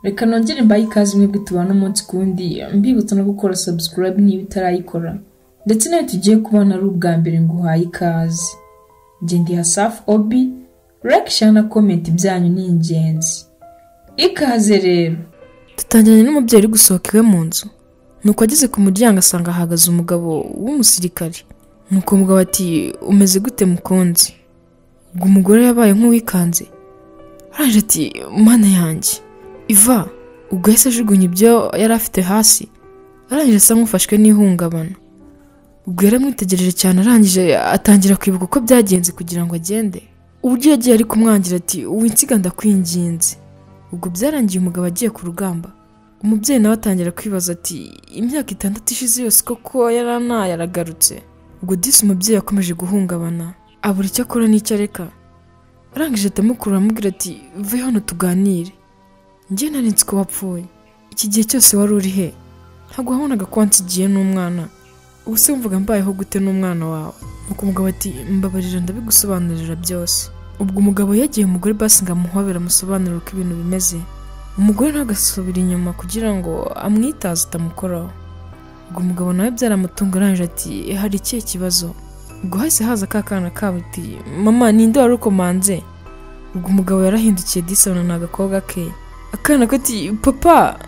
Reka nongere mbahe ikaze mwebwe tubana umunsi ku wundi, mbibutsa no gukora subscribe niba utarayikora, ndetse nawe tugiye kubana ari ubwa mbere nguhaye ikaze. Njye ndi Hasafu Obi, like, share na comment byanyu ni ingenzi. Ikaze rero. Dutangiranye n'umubyeyi uri gusohoka iwe mu nzu. Nuko ageze ku muryango asanga hahagaze umugabo w'umusirikare. Nuko umugabo ati umeze gute mukunzi? Ubwo umugore yabaye nk'uwikanze. Arangije ati mana yanjye Iva. Ubwo yahise ajugunya ibyo yari afite hasi. Arangije asa nk'ufashwe n'ihungabana. Ubwo yaramwitegereje cyane arangije atangira kwibuka uko byagenze kugira ngo agende. Uburyo yagiye ari kumwangira ati winsiga ndakwinginze. Ubwo byarangiye umugabo agiye ku rugamba. Umubyeyi nawe atangira kwibaza ati imyaka 6 ishize yose koko yaranaye aragarutse. Ubwo disi umubyeyi yakomeje guhungabana, abura icyo akora n'icyo areka. Arangije atamukura aramubwira ati ve hano tuganire. Njye nari nzi ko wapfuye. Iki gihe cyose wari uri he? Ntabwo wabonaga ko wansigiye n'umwana. Ubu se wumvaga mbayeho gute n'umwana wawe? Nuko umugabo ati mbabarira ndabigusobanurira byose. Ubwo umugabo yagiye umugore basi ngo amuhobere amusobanurire uko ibintu bimeze. Umugore ntagasubira inyuma kugira ngo amwitaze atamukoraho. Ubwo umugabo nawe byaramutunga arangije ati hari ikihe kibazo? Ubwo hahise haza ka kana kabo ati mama ninde wari ukomanze? Ubwo umugabo yarahindukiye disi abona ni agakobwa ke. Akana kati papa.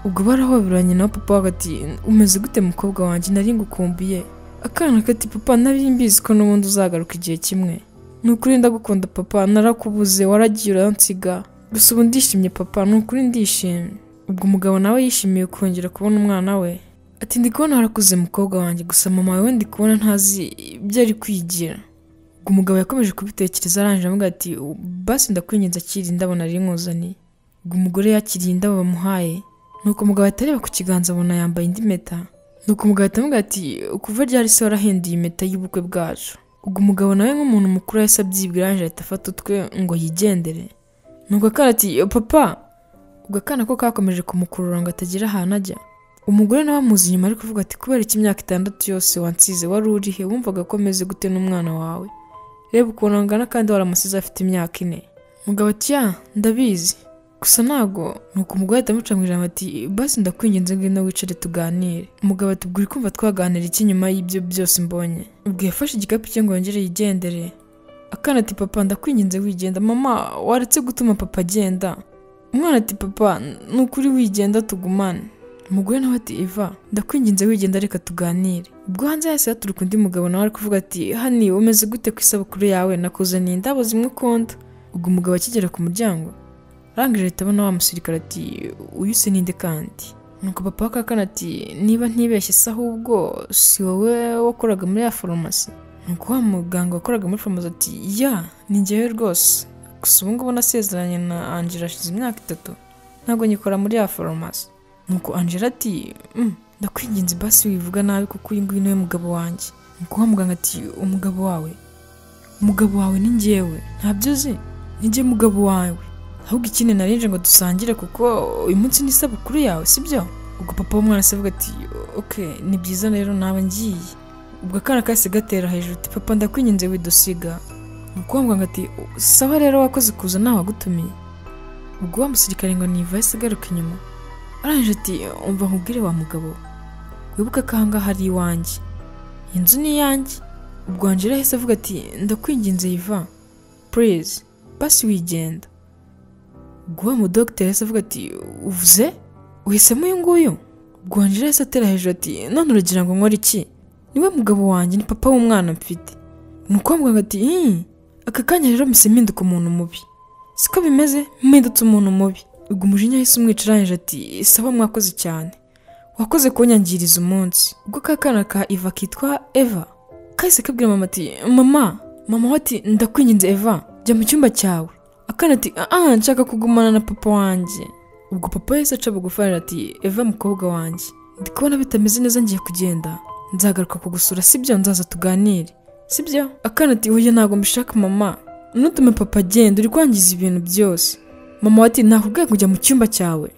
Ubwo barahoberanye nawe papa we ati umeze gute mukobwa wanjye nari ngukumbuye. Akana kati papa nari mbizi ko n'ubundi uzagaruka igihe kimwe. Ni ukuri ndagukunda papa narakubuze waragiye uransiga. Gusa ubu ndishimye papa ni ukuri ndishimye. Ubwo umugabo nawe yishimiye kongera kubona umwana we. Ati ndi kubona warakuze mukobwa wanjye gusa mama wawe ndi kubona ntazi ibyo ari kwigira. Ubwo umugabo yakomeje kubitekereza arangije avuga ati basi ndakwinginze akira indabo nari nkuzaniye. Ubwo umugore yakiriye indabo bamuhaye. Nuko umugabo ahita areba ku kiganza abona yambaye indi mpeta. Nuko umugabo ahita amuga ati kuva ryari se warahinduye impeta y'ubukwe bwacu? Ubwo umugabo nawe nk'umuntu mukuru yahise abyibwira arangije ahita afata utwe ngo yigendere. Nuko akana ati papa. Ubwo akana ko kakomeje kumukurura ngo atagira ahantu ajya. Umugore nawe amuzi inyuma ari kuvuga ati kubera iki imyaka 6 yose wansize wari uri he? Wumvaga ko meze gute n'umwana wawe? Reba ukuntu angana kandi waramusize afite imyaka 4. Umugabo ati ya ndabizi gusa ntago. Nuko umugore ahita amuca mu ijambo ati basi ndakwinginze ngwino wicare tuganire. Umugabo ati ubwo uri kumva twaganira iki nyuma y'ibyo byose mbonye? Ubwo yafashe igikapu cye ngo yongere yigendere. Akana ati papa ndakwinginze wigenda. Mama waretse gutuma papa agenda. Umwana ati papa ni ukuri wigenda tugumane. Umugore nawe ati Eva ndakwinginze wigenda reka tuganire. Ubwo hanze yahise haturuka undi mugabo nawe ari kuvuga ati hani umeze gute ku isabukuru yawe? Nakuzaniye indabo zimwe ukunda. Ubwo umugabo akigera ku muryango arangije ahita abona wa musirikare ati uyu se ninde kandi? Nuko papa w'akakana ati niba ntibeshye se ahubwo si wowe wakoraga muri ya farumasi? Nuko wa muganga wakoraga muri farumasi ati ya ni njyewe rwose, gusa ubu ngubu nasezeranye na Angela hashize imyaka 3 ntabwo nyikora muri ya farumasi. Nuko Angela ati ndakwinginze basi wivuga nabi kuko uyu nguyu niwe mugabo wanjye. Nuko wa muganga ati umugabo wawe? Umugabo wawe ni njyewe, ntabyo uzi? Ni njye mugabo wawe. Ahubwo ikindi narinje ngo dusangire kuko uyu munsi ni isabukuru yawe sibyo? Ubwo papa w'umwana se avuga ati okay ni byiza rero nawe ngiye. Ubwo akana kahise gatera hejuru ati papa ndakwinginze widusiga. Nuko wa muganga ati sawa rero wakoze kuza nawe wagutumiye. Ubwo wa musirikare ngo niva yahise agaruka inyuma. Arangije ati umva nkubwire wa mugabo wibuke ko ahangaha ari iwanjye, inzu ni iyanjye. Ubwo Angela yahise avuga ati ndakwinginze Iva please basi wigenda. Ubwo wa mudogiteri yahise avuga ati uvuze uhisemo uyu nguyu? Ubwo Angela yahise atera hejuru ati none uragira ngo nkore iki? Niwe mugabo wanjye, ni papa w'umwana mfite. Nuko wa muganga ati aka kanya rero mpise mpinduka umuntu mubi. Siko bimeze mpindutse umuntu mubi. Ubwo umujinya yahise umwica arangije ati sawa mwakoze cyane, wakoze kunyangiriza umunsi. Ubwo ka kana ka Iva kitwa Eva kahise kabwira mama ati mama. Mama we ati ndakwinginze Eva jya mu cyumba cyawe. Akana ati nshaka kugumana na papa wanjye. Ubwo papa yahise aca bugufi ati Eva mukobwa wanjye ndi kubona bitameze neza ngiye kugenda, nzagaruka kugusura sibyo? Nzaza tuganire sibyo? Akana ati oya ntabwo mbishaka mama, ntutume papa agenda uri kwangiza ibintu byose. Mama ati nakubwiye kujya mu cyumba cyawe.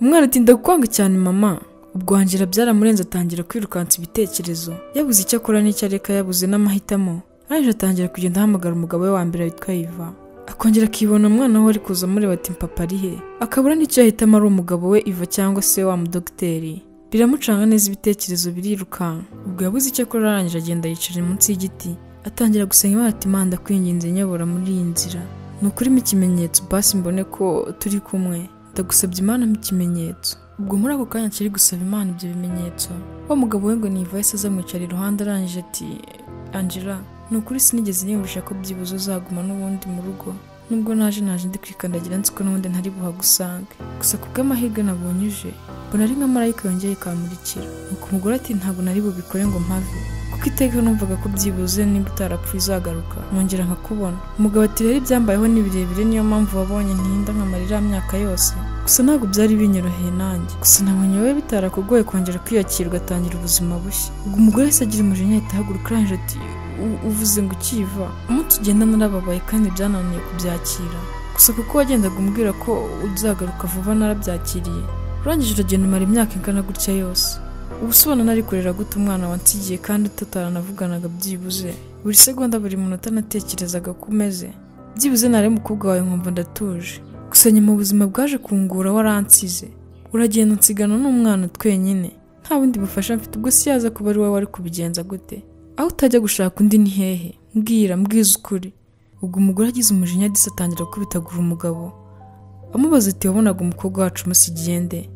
Umwana ati ndakwanga cyane mama. Ubwo Angela byaramurenze atangira kwirukansa ibitekerezo, yabuze icyo akora n'icyo areka, yabuze n'amahitamo. Arangije atangira kugenda ahamagara umugabo we wa mbere witwa Iva. Akongera akibona umwana we ari kuza amureba ati papa ari he? Akabura n'icyo yahitamo ari umugabo we Iva cyangwa se wa mudogiteri. Biramucanga neza ibitekerezo birirukanka. Ubwo yabuze icyo akora arangije agenda yicara munsi y'igiti atangira gusenga Imana ati Imana ndakwinginze nyobora muri iyi nzira. Ni ukuri mpa ikimenyetso basi mbone ko turi kumwe. Ndagusabye Imana mpa ikimenyetso. Ubwo muri ako kanya akiri gusaba Imana ibyo bimenyetso, wa mugabo we ngo ni Iva yahise azamwicara iruhande arangije ati Angela, ni ukuri sinigeze niyumvisha ko byibuze uzaguma n'ubundi mu rugo. Nubwo naje ndi kwikandagira nzi ko n'ubundi ntari buhagusange. Gusa kubw'amahirwe nabonye uje, mbona ari nka marayika yongeye ikamurikira. Nuko umugore ati ntabwo nari bubikore ngo mpave, kuko iteka numvaga ko byibuze nimba utarapfuye uzagaruka nkongera nkakubona. Umugabo ati rero ibyambayeho ni birebire niyo mpamvu wabonye ntinda nkamara iriya myaka yose. Gusa ntabwo byari binyoroheye nanjye. Gusa nabonye wowe bitarakugoye kongera kwiyakira ugatangira ubuzima bushya. Ubwo umugore yahise agira umujinya ahita ahaguruka arangije ati uvuze ngo ukiva umunsi ugenda narababaye kandi byananiye kubyakira. Gusa kuko wagendaga umbwira ko uzagaruka vuba narabyakiriye. Urangije uragenda umara imyaka ingana gutya yose. Ubu se ubona nari kurera gute umwana wansigiye kandi tutaranavuganaga byibuze. Buri segonda buri munota natekerezaga ko umeze. Byibuze nari umukobwa wawe nkumva ndatuje. Gusa nyuma ubuzima bwaje kungura waransize. Uragenda unsigana n'umwana twenyine. Nta bundi bufasha mfite ubwo si yaza kuba ari wowe wari kubigenza gute? Aho utajya gushaka undi ni hehe? Mbwira, mbwiza ukuri. Ubwo umugore agize umujinya adise atangira kubitagura umugabo. Amubaza ati wabonaga umukobwa wacu umusigiye nde?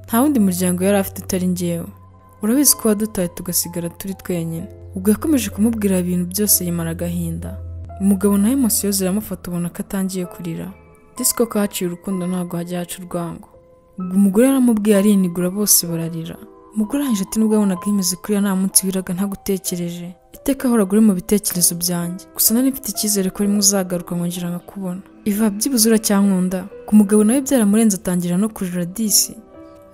Nta wundi muryango yari afite utari njyewe. Urabizi ko wadutaye tugasigara turi twenyine. Ubwo yakomeje kumubwira ibintu byose yimara agahinda. Umugabo nawe emosiyo ziramufata ubona ko atangiye kurira. Disi ko kahaciye urukundo ntabwo hajya haca urwango. Ubwo umugore yaramubwiye arinigura bose bararira. Umugore arangije ati nubwo yabonaga yimeze kuriya nta munsi wiraga ntagutekereje. Iteka ahoraga uri mu bitekerezo byanjye. Gusa nari mfite icyizere ko rimwe uzagaruka nkongera nkakubona. Iva byibuze uracyankunda. Ku mugabo nawe byaramurenze atangira no kurira disi.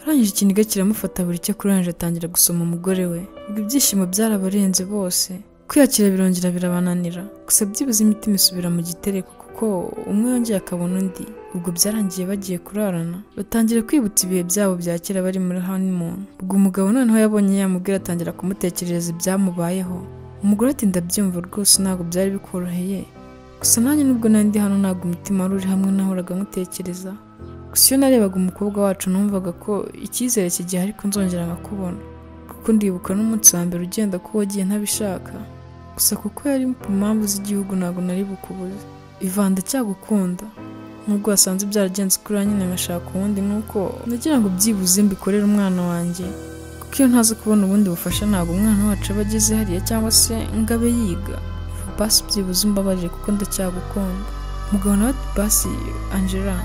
Arangije ikiniga kiramufata buri cyo kurangije atangira gusoma umugore we. Ubwo ibyishimo byarabarenze bose. Kwiyakira birongera birabananira. Gusa byibuze imitima isubira mu gitereko kuko umwe yongeye akabona undi. Ubwo byarangiye bagiye kurarana. Batangira kwibutsa ibihe byabo bya kera bari muri honeymoon. Ubwo umugabo noneho yabonye yamubwira atangira kumutekerereza ibyamubayeho. Umugore ati ndabyumva rwose ntabwo byari bikoroheye. Gusa nanjye nubwo nari ndi hano ntabwo umutima wari uri hamwe nahoraga nkutekereza. Gusa iyo narebaga umukobwa wacu numvaga ko icyizere kigihe ariko nzongera nkakubona. Kuko ndibuka n'umunsi wa mbere ugenda ko wagiye ntabishaka. Gusa kuko yari ku mpamvu z'igihugu ntabwo nari bukubuze. Ivan ndacyagukunda. Nubwo wasanze byaragenze kuri nyine ngashaka uwundi nuko nagira ngo byibuze mbikorere umwana wanjye. Kuko iyo ntaza kubona ubundi bufasha ntabwo umwana wacu aba ageze hariya cyangwa se ngo abe yiga. Basi byibuze umbabarire kuko ndacyagukunda. Umugabo nawe ati basi Angela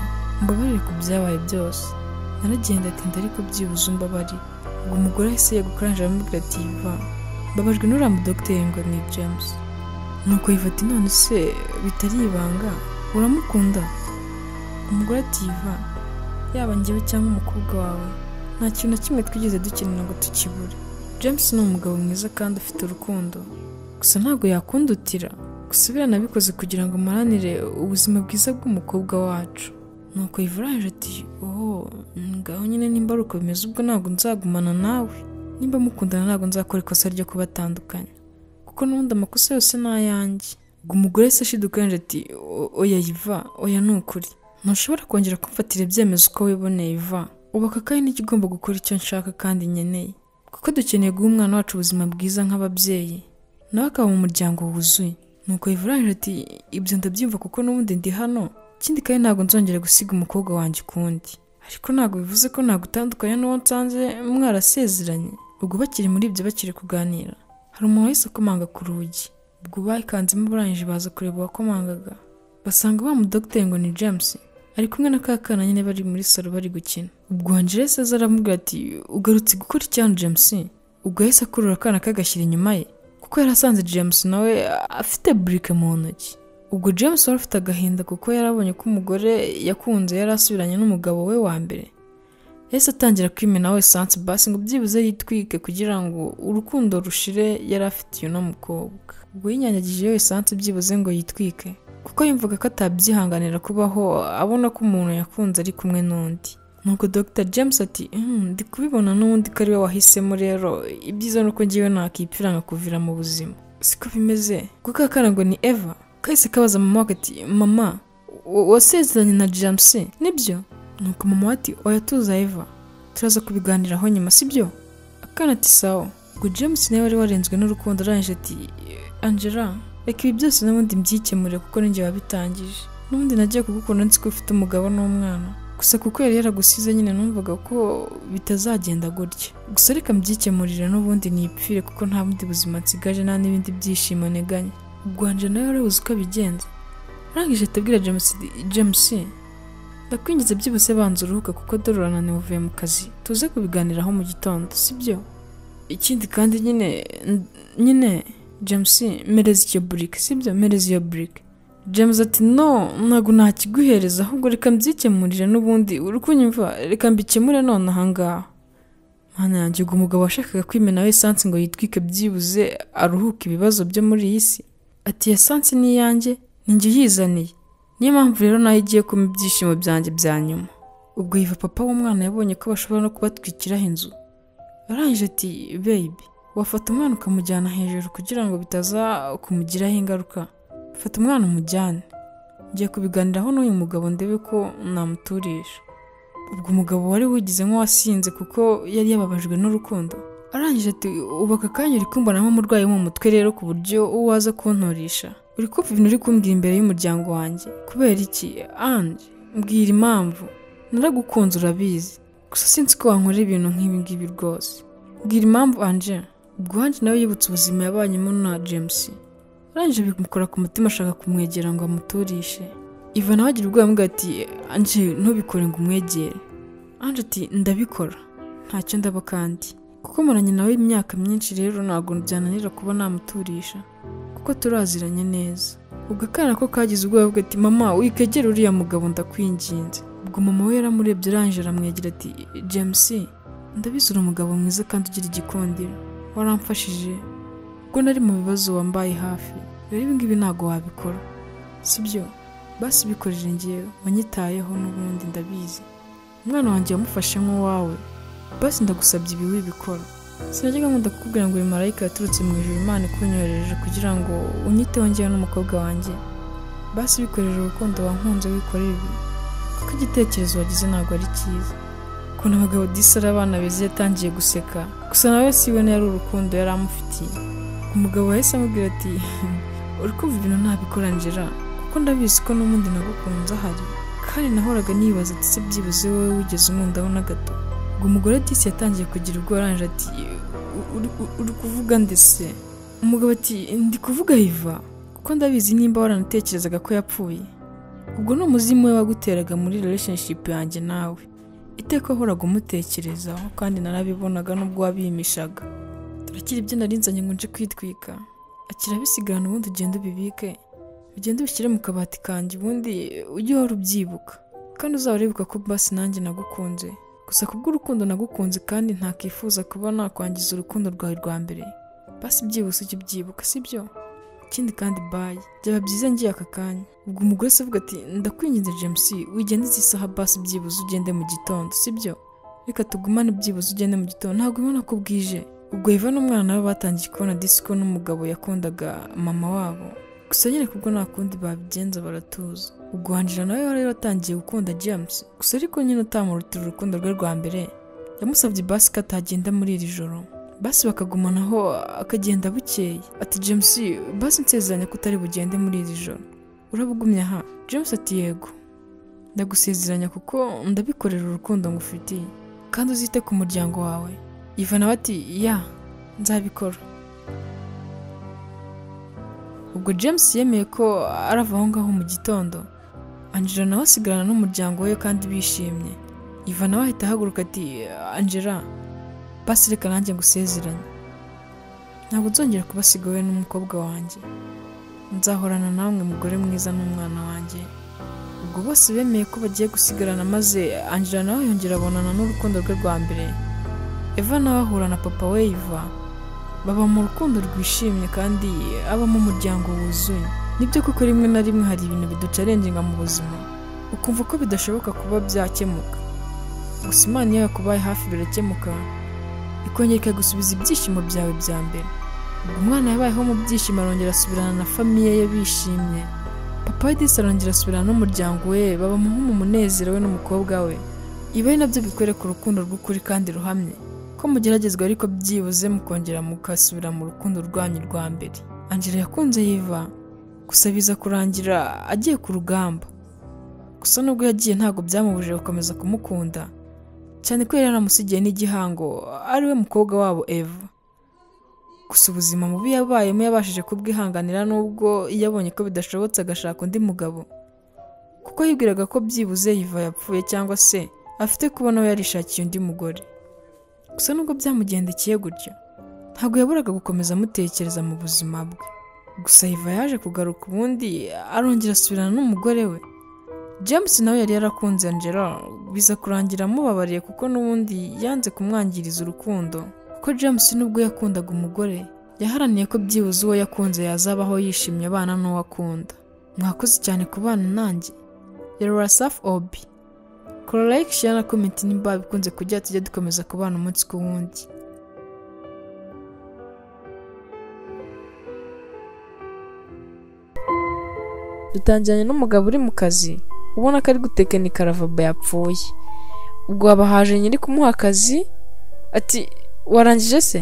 mbabarire ku byabaye byose. Naragenda atinda ariko byibuze umbabarire. Ubwo umugore yahise yeguka arangije aramubwira ati Iva mbabajwe n'uriya mudogiteri ngo ni James. Nuko Iva ati none se bitari ibanga uramukunda? Umugore ati Iva yaba njyewe cyangwa umukobwa wawe nta kintu na kimwe twigeze dukenera ngo tukibure. James ni umugabo mwiza kandi ufite urukundo. Gusa ntabwo yakundutira. Gusa biranabikoze kugira ngo mparanire ubuzima bwiza bw'umukobwa wacu. Nuko Iva arangije ati oh ngaho nyine nimba ari uko bimeze ubwo ntabwo nzagumana nawe. Nimba mukundana ntabwo nzakora ikosa ryo kubatandukanya. Kuko n'ubundi amakosa yose ni ayanjye. Ubwo umugore yahise ashiduka arangije ati oya Iva, oya ni ukuri. Ntushobora kongera kumfatira ibyemezo uko wiboneye Iva. Ubu aka kanya nicyo ugomba gukora icyo nshaka kandi nkeneye. Kuko dukeneye guha umwana wacu ubuzima bwiza nk'ababyeyi. Nawe akaba mu muryango wuzuye. Nuko Iva arangije ati ibyo ndabyumva kuko n'ubundi ndi hano. Ikindi kandi ntabwo nzongera gusiga umukobwa wanjye ukundi. Ariko ntabwo bivuze ko nagutandukanya n'uwo nsanze mwarasezeranye. Ubwo bakiri muri ibyo bakiri kuganira, hari umuntu wahise akomanga ku rugi. Ubwo bakanzemo barangije baza kureba uwakomangaga. Basanga wa mudogiteri ngo ni James. Ari kumwe na ka kana nyine bari muri salo bari gukina. Ubwo Angela yahise aza aramubwira ati ugarutse gukora iki hano James? Ubwo yahise akurura akana kagashyira inyuma ye. Kuko yari asanze James nawe afite burike mu ntoki. Ubwo James wari afite agahinda kuko yarabonye ko umugore yakunze yari asubiranye n'umugabo we wa mbere. Yahise atangira kwimena we esanse basi ngo byibuze yitwike kugira ngo urukundo rushire yari afitiye uno mukobwa. Ubwo yinyanyagijeyo esanse byibuze ngo yitwike. Kuko yumvaga ko atabyihanganira kubaho abona ko umuntu yakunze ari kumwe n'undi. Nuko Dr James ati ndi kubibona n'ubundi ko ari we wahisemo rero ibyiza nuko ngiwe nakipfira nkakuvira mu buzima. Siko bimeze. Kuko akana ngo ni Eva. Kahise kabaza mama we ati mama Wasezeranye na James nibyo? Nuko mama ati oya tuza Eva, turaza kubiganiraho nyuma sibyo? Akana ati sawa. Ubwo James nawe wari warenzwe n'urukundo arangije ati Angela reka ibi byose n'ubundi mbyikemure kuko ninjye wabitangije, n'ubundi nagiye kugukunda nzi ko ufite umugabo n'umwana, gusa kuko yari yaragusize nyine numvaga ko bitazagenda gutya, gusa reka mbyikemurire n'ubundi nipfire kuko nta bundi buzima nsigaje nta n'ibindi byishimo nteganya. Ubwo Angela nawe wari uzi uko abigenza, arangije atabwira James ndakwingiza byibuse banza uruhuka kuko dore urananiwe uvuye mu kazi, tuze kubiganiraho mu gitondo sibyo? Ikindi kandi nyine James mereza iyo brick sibyo? Mereza iyo brick. James ati no ntabwo nakiguhereza ahubwo reka mbyikemurire n'ubundi uri kunyumva, reka mbikemure none ahangaha. Mana yanjye, ubwo umugabo washakaga kwimenaho esansi ngo yitwike byibuze aruhuke ibibazo byo muri iyi si, ati esansi ni iyanjye ninjye uyizaniye, niyo mpamvu rero nayo igiye kuma ibyishimo byanjye bya nyuma. Ubwo yiva papa w'umwana yabonye ko bashobora no kubatwikiraho inzu, arangije ati baby wafata umwana ukamujyana hejuru kugira ngo bitaza kumugiraho ingaruka, fata umwana umujyane, ngiye kubiganiraho n'uyu mugabo ndebe ko namuturisha. Ubwo umugabo wari wigize nk'uwasinze kuko yari yababajwe n'urukundo, arangije ati ubu aka kanya uri kumbonamo umurwayi wo mu mutwe rero ku buryo uwaza kunturisha, uri kumva ibintu uri kumbwira imbere y'umuryango wanjye kubera iki? Ange mbwira impamvu, naragukunze urabizi, gusa sinzi ko wankorera ibintu nk'ibi ngibi rwose, mbwira impamvu Ange. Ubwo Ange nawe yibutse ubuzima yabanyemo na James, arangije bimukora ku mutima ashaka kumwegera ngo amuturishe. Ivan nawe agira ubwoba amubwira ati Ange ntubikore ngo umwegere. Ange ati ndabikora ntacyo ndaba kandi kuko maranye nawe imyaka myinshi rero ntabwo byananira kuba namuturisha kuko turaziranye neza. Ubwo akana ko kagize ubwoba avuga ati mama wikegera uriya mugabo ndakwinginze. Ubwo mama we yaramurebye arangije aramwegera ati James ndabizi uri umugabo mwiza kandi ugira igikundiro, waramfashije ubwo nari mu bibazo wambaye hafi, rero ibi ngibi ntabwo wabikora sibyo? Basi bikorere njyewe wanyitayeho n'ubundi ndabizi, umwana wanjye wamufashe nk'uwawe, basi ndagusabye ibi wibikora. Sinajyaga nkunda kukubwira ngo uyu marayika yaturutse mu ijuru Imana ikunyohereje kugira ngo unyiteho njyewe n'umukobwa wanjye, basi bikorere urukundo wankunze wikorere ibi kuko igitekerezo wagize ntabwo ari cyiza. Ukuntu abagabo disi ari abana beza yatangiye guseka, gusa nawe si we yari urukundo yari amufitiye. Umugabo yahise amubwira ati uri kumva ibintu ntabikora Angela kuko ndabizi ko n'ubundi nagukunze ahari, kandi nahoraga nibaza ati se byibuze wowe wigeze unkundaho na gato. Ubwo umugore disi yatangiye kugira ubwoba arangije ati uri kuvuga ndetse? Umugabo ati ndi kuvuga Iva kuko ndabizi nimba waranatekerezaga ko yapfuye, ubwo ni umuzimu we waguteraga muri relationship yanjye nawe, iteka wahoraga umutekerezaho kandi narabibonaga nubwo wabimishaga. Turakira ibyo narinzanye ngo nje kwitwika, akira bisigarana ubundi ugende ubibike, ugende ubishyire mu kabati kanjye ubundi ujye uhora ubyibuka, kandi uzahora uribuka ko basi nanjye nagukunze, gusa kubw'urukundo nagukunze kandi ntakifuza kuba nakwangiza urukundo rwawe rwa mbere, basi byibuse ujye ubyibuka sibyo? Ikindi kandi bayi byaba byiza ngiye aka kanya. Ubwo umugore se avuga ati ndakwinginze James wigende izi saha basi byibuze ugende mu gitondo sibyo? Reka tugumane byibuze ugende mu gitondo ntabwo ubona ko bwije. Ubwo Eva n'umwana nabo batangiye kubona disco n'umugabo yakundaga mama wabo, gusa nyine kubwo nta kundi babigenza baratuza. Ubwo Angela nawe wari watangiye gukunda James, gusa ariko nyine utamurutira urukundo rwe rwa mbere, yamusabye basi ko atagenda muri iri joro, basi bakagumanaho akagenda bukeye. Ati James basi nsezeranya ko utari bugende muri iri joro, urabugumye aha? James ati yego ndagusezeranya kuko ndabikorera urukundo ngufitiye kandi uzite ku muryango wawe. Ivan nawe ati ya nzabikora. Ubwo James yemeye ko arava aho ngaho mu gitondo, Angela nawe asigarana n'umuryango we kandi bishimye. Ivan nawe ahita ahaguruka ati Angela basi reka nanjye ngusezeranye, ntabwo nzongera kubasiga wowe n'umukobwa wanjye, nzahorana namwe mugore mwiza n'umwana wanjye. Ubwo bose bemeye ko bagiye gusigarana, maze Angela nawe yongera abonana n'urukundo rwe rwa mbere. Eva nawe ahura na papa we Iva, baba mu rukundo rwishimye kandi abamo umuryango wuzuye. Nibyo koko rimwe na rimwe hari ibintu biducarengenga mu buzima, ukumva ko bidashoboka kuba byakemuka, gusa Imana iyo yakubaye hafi birakemuka, ikongera ikagusubiza ibyishimo byawe bya mbere. Ubwo umwana yabayeho mu byishimo arongera asubirana na famiye ye bishimye. Papa we disi arongera asubirana n'umuryango we, baba mu munezero we n'umukobwa we. Ibi ari nabyo bikwereka urukundo rw'ukuri kandi ruhamye, ko mugeragezwa ariko byibuze mukongera mukasubira mu rukundo rwanyu rwa mbere. Angela yakunze Yiva, gusa biza kurangira agiye ku rugamba. Gusa nubwo yagiye ntabwo byamubujije gukomeza kumukunda, cyane ko yari yaramusigiye n'igihango ari we mukobwa wabo Eva. Gusa ubuzima mubi yabayemo yabashije kubwihanganira nubwo yabonye ko bidashobotse agashaka undi mugabo, kuko yibwiraga ko byibuze Yiva yapfuye cyangwa se afite kubona we yarishakiye undi mugore. Gusa nubwo byamugendekeye gutyo, ntabwo yaburaga gukomeza amutekereza mu buzima bwe. Gusa Yiva yaje kugaruka ubundi arongera asubirana n'umugore we. James nawe yari yarakunze Angela, biza kurangira amubabariye kuko n'ubundi yanze kumwangiriza urukundo. Kuko James nubwo yakundaga umugore, yaharaniye ko byibuze uwo yakunze yazabaho yishimye abana n'uwo akunda. Mwakoze cyane kubana nanjye. Yari Wasafi Obi. Kora like, share na comment nimba bikunze kujya tujya dukomeza kubana umunsi ku wundi. Dutangiranye n'umugabo uri mu kazi, ubona ko ari gutekinika lavabo yapfuye. Ubwo wabahaje nyiri kumuha akazi, ati warangije se?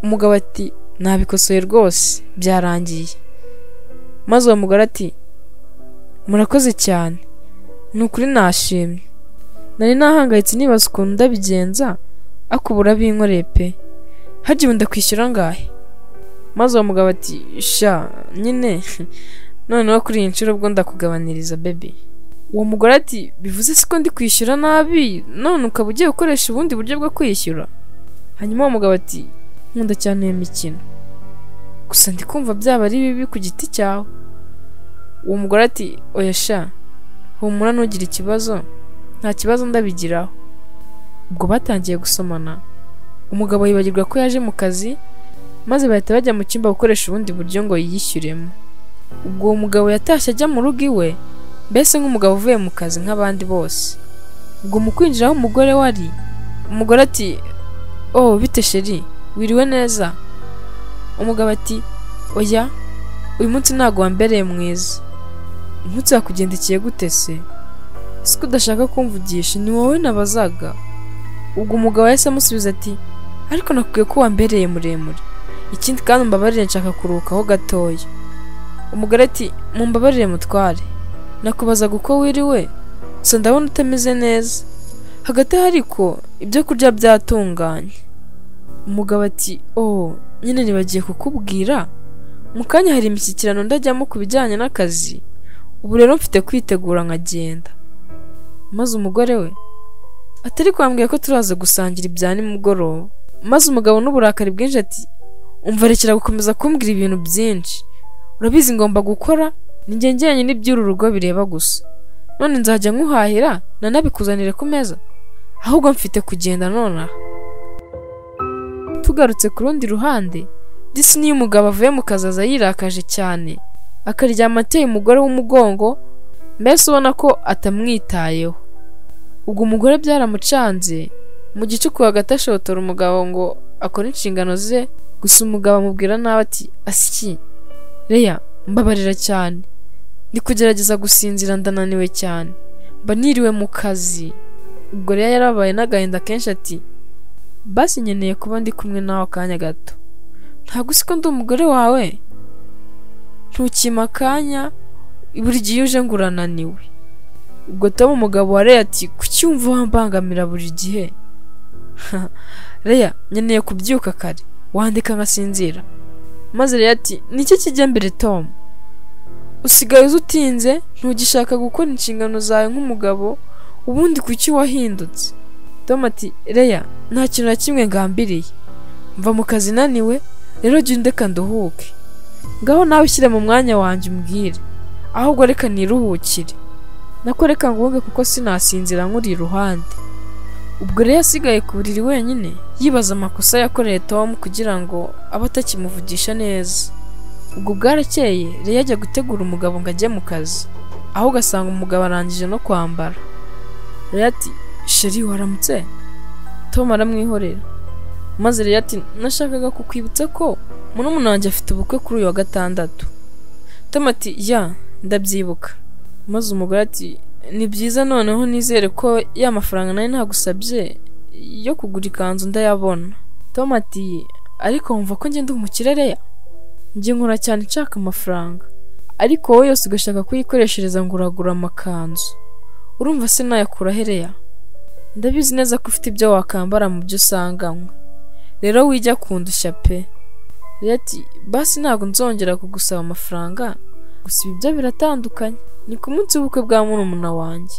Umugabo ati nabikosoye rwose, byarangiye. Maze uwo mugore ati murakoze cyane, ni ukuri nashimye. Nari nahangayitse nibaza ukuntu ndabigenza, ariko ubu urabinkoreye pe. Harya ubu ndakwishyura angahe? Maze uwo mugabo ati sha nyine noneho kuri iyi nshuro ubwo ndakugabaniriza baby. Uwo mugore ati bivuze siko ndi kwishyura nabi, none ukaba ugiye gukoresha ubundi buryo bwo kwishyura. Hanyuma uwo mugabo ati nkunda cyane iyo mikino, gusa ndi kumva byaba ari bibi ku giti cyawe. Uwo mugore ati oya sha, humura ntugire ikibazo, nta kibazo ndabigiraho. Ubwo batangiye gusomana, umugabo yibagirwa ko yaje mu kazi, maze bahita bajya mu cyumba gukoresha ubundi buryo ngo yiyishyuremo. Ubwo uwo mugabo yatashye ajya mu rugo iwe, mbese nk'umugabo uvuye mu kazi nk'abandi bose. Ubwo mu kwinjira aho umugore wari, umugore ati oh bite sheri, wiriwe neza? Umugabo ati oya, uyu munsi ntabwo wambereye mwiza. Umunsi wakugendekeye gute se? Siko udashaka kumvugisha, ni wowe nabazaga. Ubwo umugabo yahise amusubiza ati ariko nakubwiye ko wambereye muremure, ikindi kandi umbabarire nshaka kuruhukaho gatoya. Umugore ati mumbabarire mutware, nakubazaga uko wiriwe, gusa ndabona utameze neza. Hagati aho ariko ibyo kurya byatunganye. Umugabo ati oh nyine nibagiye kukubwira, mu kanya hari imishyikirano ndajyamo ku bijyanye n'akazi, ubu rero mfite kwitegura nkagenda. Maze umugore we atari kwambwiye ko turaza gusangira ibya nimugoroba. Maze umugabo n'uburakari bwinshi ati umva rekera gukomeza kumbwira ibintu byinshi, urabizi ngomba gukora, ni njye njyenyine n'iby'uru rugo bireba gusa, none nzajya nkuhahira nanabikuzanire ku meza, ahubwo mfite kugenda nonaha. Tugarutse ku rundi ruhande, disi niyo umugabo avuye mu kazi aza yirakaje cyane, akaryama ateye umugore w'umugongo, mbese ubona ko atamwitayeho. Ubwo umugore byaramucanze, mu gicuku hagati ashotora umugabo ngo akore inshingano ze, gusa umugabo amubwira nabi ati asiki Leya mbabarira cyane, ndi kugerageza gusinzira ndananiwe cyane, mba niriwe mu kazi. Ubwo Leya yarabaye n'agahinda kenshi ati basi nkeneye kuba ndi kumwe nawe akanya gato, ntabwo uzi ko ndi umugore wawe, ntukima akanya, buri gihe uje ngo urananiwe. Ubwo Tom umugabo wa Leya ati kuki wumva wambangamira buri gihe? Leya nkeneye kubyuka kare, wandika nkasinzira. Maze Leya ati niki kijya mbere Tom? Usigaye uza utinze, ntugishaka gukora inshingano zawe nk'umugabo, ubundi kuki wahindutse? Tom ati Leya nta kintu na kimwe ngambiriye, mva mu kazi naniwe, rero jya undeka nduhuke, ngaho nawe ushyire mu mwanya wanjye umbwire, ahubwo reka niruhukire, nako reka nguhuge kuko sinasinzira nkuri iruhande. Ubwo rero asigaye ku buriri wenyine yibaza amakosa yakoreye Tom kugira ngo abe atakimuvugisha neza. Ubwo bwarakeye Leya ajya gutegura umugabo ngo ajye mu kazi, aho ugasanga umugabo arangije no kwambara. Leya ati sheri waramutse? Tom aramwihorera. Maze Leya ati nashakaga kukwibutsa ko murumuna wanjye afite ubukwe kuri uyu wa gatandatu. Tom ati ya Ndabyibuka. Maze umugore ati ni byiza, noneho nizere ko ya mafaranga nayo ntagusabye yo kugura ikanzu ndayabona. Tom ati ariko wumva ko ngenda umukire Leya? Njye nkora cyane nshaka amafaranga, ariko wowe yose ugashaka kuyikoreshereza ngo uragura amakanzu. Urumva se nayakura he Leya? Ndabizi neza ko ufite ibyo wakambara mu byo usanganywe, rero wijya kundushya pe. Leya ati basi ntabwo nzongera kugusaba amafaranga, gusa ibi byo biratandukanye, ni ku munsi w'ubukwe bwa murumuna wanjye,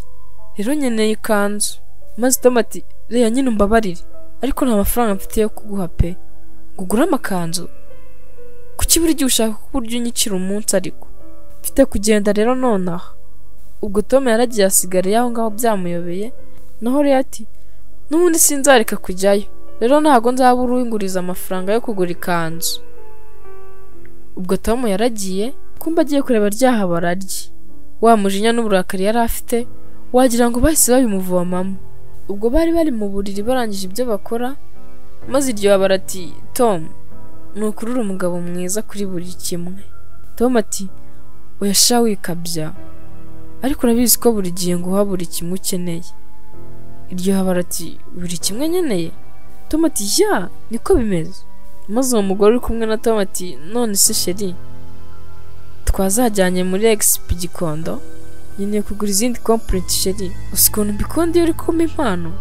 rero nkeneye ikanzu. Maze Tom ati Leya nyine umbabarire, ariko nta mafaranga mfite yo kuguha pe, ngo ugure amakanzu. Kuki buri gihe ushaka ko uburyo unyicira umunsi? Ariko mfite kugenda rero nonaha. Ubwo Tom yaragiye asigara aho ngaho byamuyobeye. Naho Leya ati n'ubundi sinzareka kujyayo, rero ntabwo nzabura uwinguriza amafaranga yo kugura ikanzu. Ubwo Tom yaragiye, kumba agiye kureba ryahabara rye, wa mujinya n'uburakari yari afite wagira ngo bahise babimuvomamo. Ubwo bari bari mu buriri barangije ibyo bakora, maze iryo habara ati Tom ni ukuri uri umugabo mwiza kuri buri kimwe. Tom ati oya sha wikabya, ariko urabizi ko buri gihe nguha buri kimwe ukeneye. Iryo habara ati buri kimwe nkeneye? Tom ati ya niko bimeze. Maze uwo mugore uri kumwe na Tom ati none se sheri twazajyanye muri Expo Gikondo, nkeneye kugura izindi complete sheri, uzi ukuntu mbikunda iyo uri kumpa impano.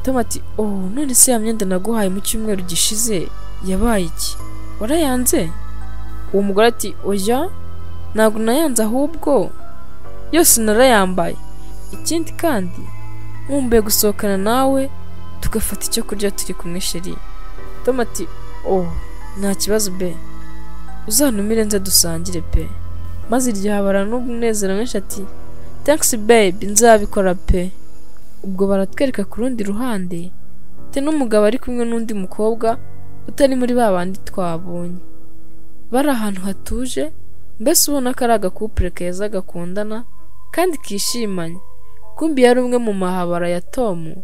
Tom ati oh none se ya myenda naguhaye mu cyumweru gishize yabaye iki? Warayanze? Uwo mugore ati oya ntabwo nayanze, ahubwo yose narayambaye. Ikindi kandi nkumbuye gusohokana nawe tugafata icyo kurya turi kumwe sheri. Tom ati oh nta kibazo be, uzantumire nze dusangire pe. Maze iryo habara n'umunezero mwinshi ati thanks babe, nzabikora pe. Ubwo baratwereka ku rundi ruhande te n'umugabo ari kumwe n'undi mukobwa utari muri ba bandi twabonye. Bari ahantu hatuje, mbese ubona ko ari agakupure keza gakundana kandi kishimanye. Kumbi yari umwe mu mahabara ya Tom,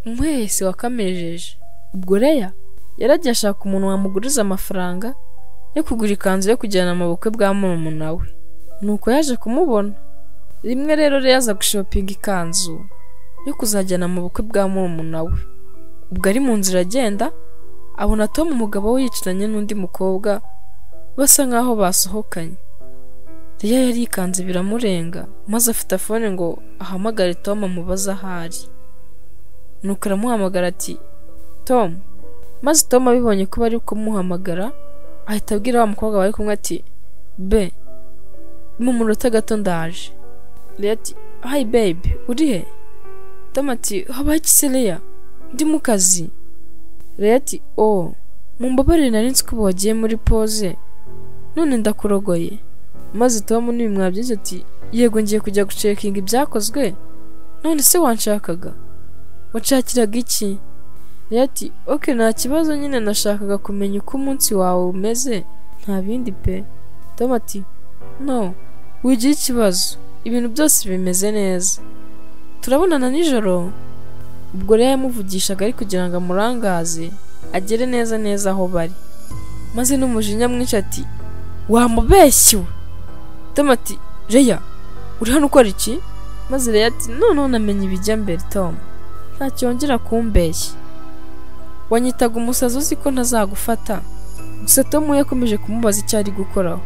umuhehesi wakamejeje. Ubwo Leya yaragiye ashaka umuntu wamuguriza amafaranga yo kugura ikanzu yo kujyana mu bukwe bwa murumuna we. Nuko yaje kumubona. Rimwe rero Leya aza gushopinga ikanzu yo kuzajyana mu bukwe bwa murumuna we. Ubwo ari mu nzira agenda abona Tom umugabo we yicaranye n'undi mukobwa basa nkaho basohokanye. Leya yari yikanze biramurenga, maze afata fone ngo ahamagare Tom amubaze aho ari. Nuko aramuhamagara ati Tom. Maze Tom abibonye ko bari kumuhamagara ahita abwira wa mukobwa bari kumwe ati be mu munota gato ndaje. Leya ati hi babe, uri he? Tom ati habaye iki se Leya? Ndi mu kazi. Leya ati oh mumbabarire nari nzi ko wagiye muri pause none ndakurogoye. Maze Tom n'ibimwa byinshi ati yego ngiye kujya gucekinga ibyakozwe, none se wanshakaga? Wanshakiraga iki? Leya ati ok nta kibazo, nyine nashakaga kumenya uko umunsi wawe umeze, nta bindi pe. Tom ati no wigira ikibazo, ibintu byose bimeze neza, turabonana nijoro. Ubwo Leya yamuvugishaga ari kugira ngo amurangaze agere neza neza aho bari. Maze n'umujinya mwinshi ati wamubeshyiwe. Tom ati Leya uri hano ukora iki? Maze Leya ati noneho namenye ibijya mbere Tom, ntacyo wongera kumbeshya, wanyitaga umusazi uzi ko ntazagufata. Gusa Tom yakomeje kumubaza icyo ari gukoraho.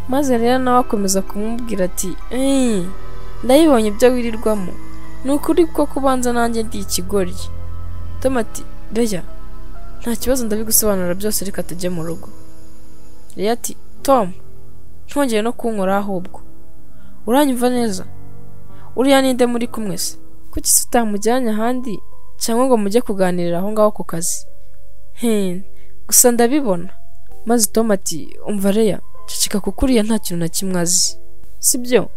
Maze Leya nawe akomeza kumubwira ati ndayibonye ibyo wirirwamo, ni ukuri ko kubanza nanjye ndi ikigoryi. Tom ati Leya nta kibazo ndabigusobanura byose, reka tujye mu rugo. Leya ati Tom ntongeye no kunkora, ahubwo uranyumva neza? Uriya ninde muri kumwe se? Kuki se utamujyanye ahandi cyangwa ngo mujye kuganirira aho ngaho ku kazi? Gusa ndabibona. Maze Tom ati umva Leya ceceka kuko uriya nta kintu na kimwe azi, sibyo?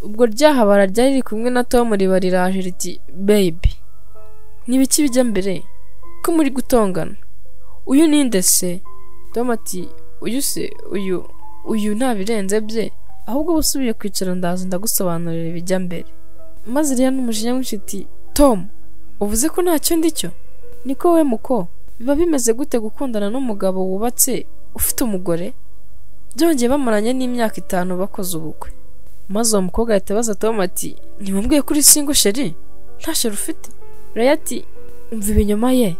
Ubwo ryahabara ryari riri kumwe na Tom riba riraje riti baby ni ibiki bijya mbere ko muri gutongana? Uyu ninde se? Tom ati uyu se uyu nta birenze bye, ahubwo usubiye kwicara ndaza ndagusobanurira ibijya mbere. Maze Leya n'umujinya mwinshi ati Tom uvuze ko ntacyo ndicyo? Niko we muko biba bimeze gute gukundana n'umugabo wubatse ufite umugore? Byongeye bamaranye n'imyaka 5 bakoze ubukwe. Maze uwo mukobwa ahita abaza Tom ati ntiwambwiye ko uri single sheri, nta sheri ufite? Leya ati umva ibinyoma ye,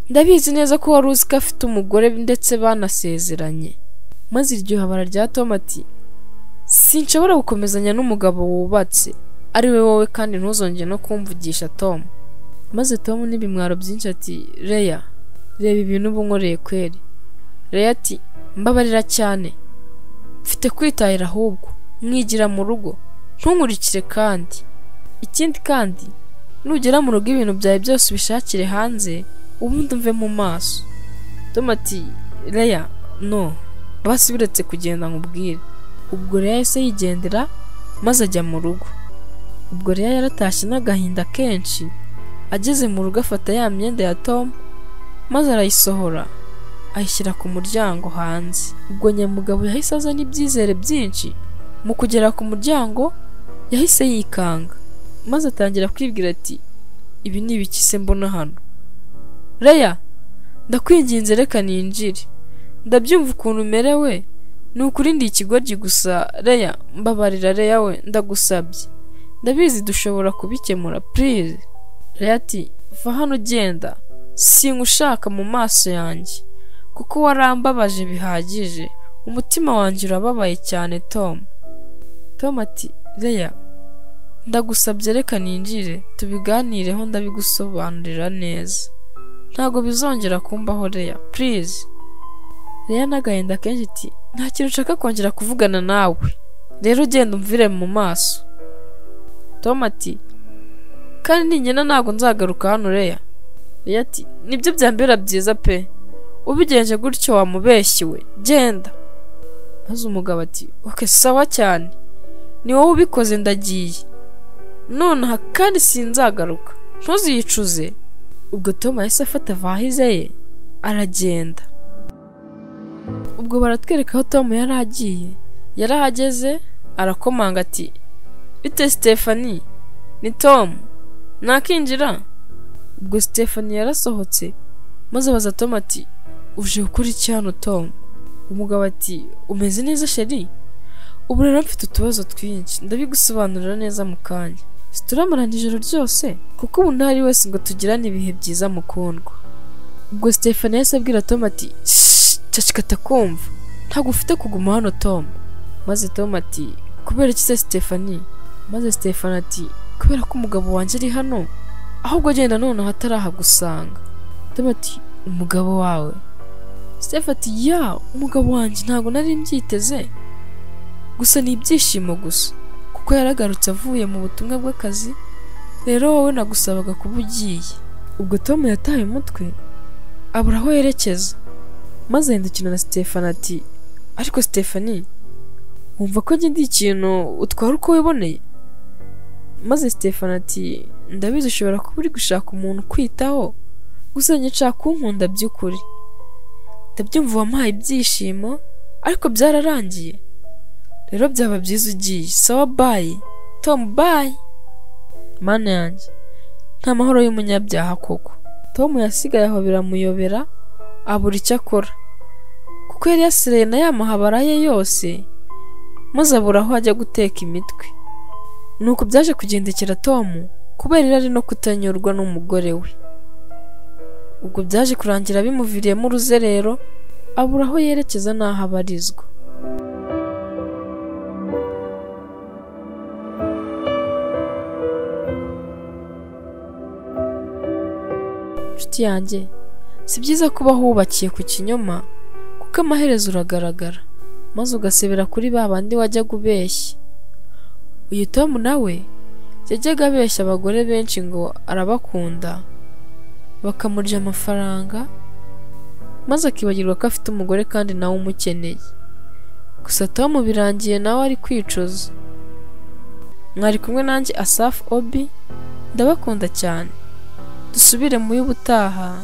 ndabizi neza ko wari uzi ko afite umugore ndetse banasezeranye. Maze iryo habara rya Tom ati sinshobora gukomezanya n'umugabo wubatse ari we wowe, kandi ntuzongere no kumvugisha Tom. Maze Tom n'ibimwaro byinshi ati Leya reba ibintu uba unkoreye kweri. Leya ati mbabarira cyane, mfite kwitahira ahubwo mwigira mu rugo ntunkurikire, kandi ikindi kandi nugera mu rugo ibintu byawe byose ubishakire hanze ubundi umve mu maso. Tom ati Leya no basi biretse kugenda nkubwire. Ubwo Leya yahise yigendera maze ajya mu rugo. Ubwo Leya yaratashye n'agahinda kenshi, ageze mu rugo afata ya myenda ya Tom maze arayisohora ayishyira ku muryango hanze. Ubwo nyamugabo yahise azana ibyizere byinshi, mu kugera ku muryango yahise yikanga maze atangira kwibwira ati ibi ni ibiki se mbona hano? Leya ndakwinginze reka ninjire, ndabyumva ukuntu umerewe, ni ukuri ndi ikigoryi gusa. Leya mbabarira, Leya we ndagusabye, ndabizi dushobora kubikemura please. Leya ati va hano ugenda, singushaka mu maso yanjye kuko warambabaje bihagije, umutima wanjye urababaye cyane Tom. Tom ati Leya ndagusabye reka ninjire tubiganireho, ndabigusobanurira neza, ntabwo bizongera kumbaho Leya please. Leya n'agahinda kenshi ati nta kintu nshaka kongera kuvugana nawe, rero ugenda umvire mu maso. Tom ati kandi ningenda ntabwo nzagaruka hano Leya. Leya ati nibyo byambera byiza pe, ubigenje gutyo wamubeshyiwe, genda. Maze umugabo ati ok sawa cyane, ni wowe ubikoze ndagiye nonaha kandi sinzagaruka, ntuziyicuze. Ubwo Tom yahise afata vahize ye aragenda. Ubwo baratwereka aho Tom yari agiye, yarahageze arakomanga ati bite Stephanie, ni Tom, nakinjira? Ubwo Stephanie yarasohotse maze abaza Tom ati uje gukora iki hano Tom? Umugabo ati umeze neza sheri, ubu rero mfite utubazo twinshi ndabigusobanurira neza mu kanya, situramarana ijoro ryose kuko ubu ntari wese ngo tugirane ibihe byiza mukundwa. Ubwo Stephanie yahise abwira Tom ati cacika atakumva, ntabwo ufite kuguma hano Tom. Maze Tom ati kubera iki se Stephanie? Maze Stephanie ati kubera ko umugabo wanjye ari hano, ahubwo agenda noneho atarahagusanga. Tom ati umugabo wawe? Steph ati ya umugabo wanjye ntabwo nari mbyiteze, gusa ni ibyishimo gusa kuko yaragarutse avuye mu butumwa bw'akazi, rero wowe nagusabaga kuba ugiye. Ubwo Tom yataye umutwe abura aho yerekeza, maze ahindukira na Stephanie ati ariko Stephanie wumva ko njye ndi ikintu utwara uko wiboneye? Maze Stephanie ati ndabizi ushobora kuba uri gushaka umuntu ukwitaho, gusa njye nshaka kunkunda by'ukuri, ndabyumva wampaye ibyishimo ariko byararangiye, rero byaba byiza ugiye, sawa bye Tom bye. Mana yanjye nta mahoro y'umunyabyaha koko. Tom yasigaye aho biramuyobera abura icyo akora kuko yari yasireye na ya mahabara ye yose, maze abura aho ajya guteka imitwe. Nuko byaje kugendekera Tom kubera irari no kutanyurwa n'umugore we. Ubwo byaje kurangira bimuviriyemo uruzerero, abura aho yerekeza n'aho abarizwa. Nshuti yanjye, si byiza kuba wubakiye ku kinyoma kuko amaherezo uragaragara maze ugasebera kuri ba bandi wajyaga ubeshya. Uyu Tom nawe yajyaga abeshya abagore benshi ngo arabakunda, bakamurya amafaranga maze akibagirwa ko afite umugore kandi nawe umukeneye. Gusa Tom birangiye nawe ari kwicuza. Mwari kumwe nanjye Asaf Obi, ndabakunda cyane, dusubire mu y'ubutaha.